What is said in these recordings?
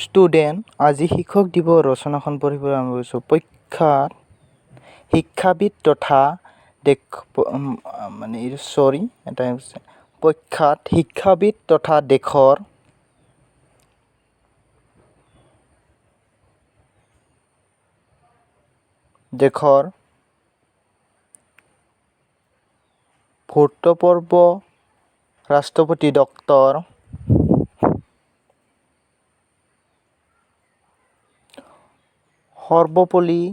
Student, আজি শিক্ষক দিৱস ৰচনাখন পঢ়িবলৈ আৰম্ভ কৰিছোঁ। প্ৰখ্যাত শিক্ষাবিদ তথা দেশ মানে চৰি এটা প্ৰখ্যাত শিক্ষাবিদ তথা দেশৰ দেশৰ ভূতপূৰ্ব ৰাষ্ট্ৰপতি ডক্তৰ সৰ্বপল্লী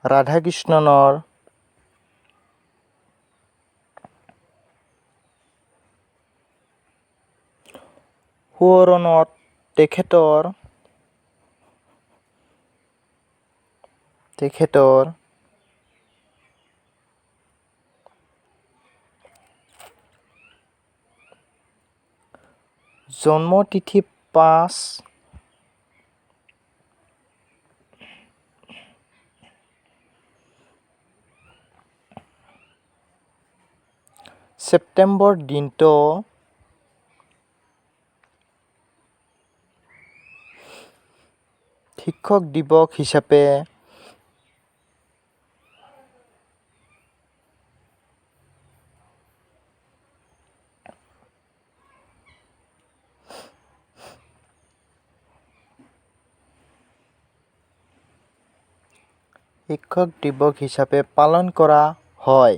ৰাধাকৃষ্ণনৰ সোঁৱৰণত তেখেতৰ তেখেতৰ জন্মতিথি 5 ছেপ্টেম্বৰ দিনটো শিক্ষক দিৱস হিচাপে পালন কৰা হয়।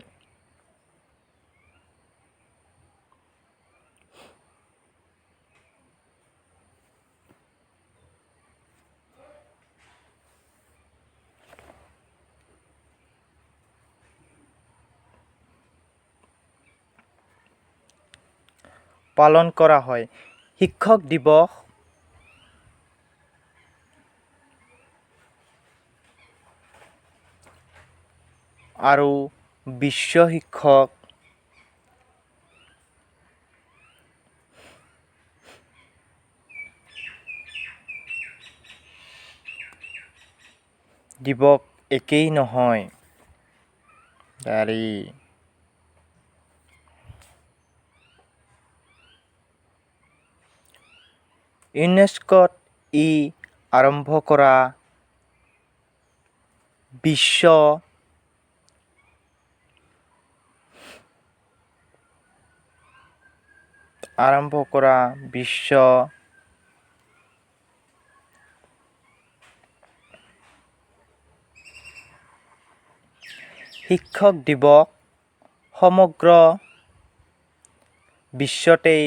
পালন কৰা হয়। শিক্ষক দিৱস আৰু বিশ্ব শিক্ষক দিৱস একেই নহয়। দাৰি ইউনেস্কোত ই আৰম্ভ কৰা বিশ্ব বিশ্ব শিক্ষক দিৱস সমগ্ৰ বিশ্বতেই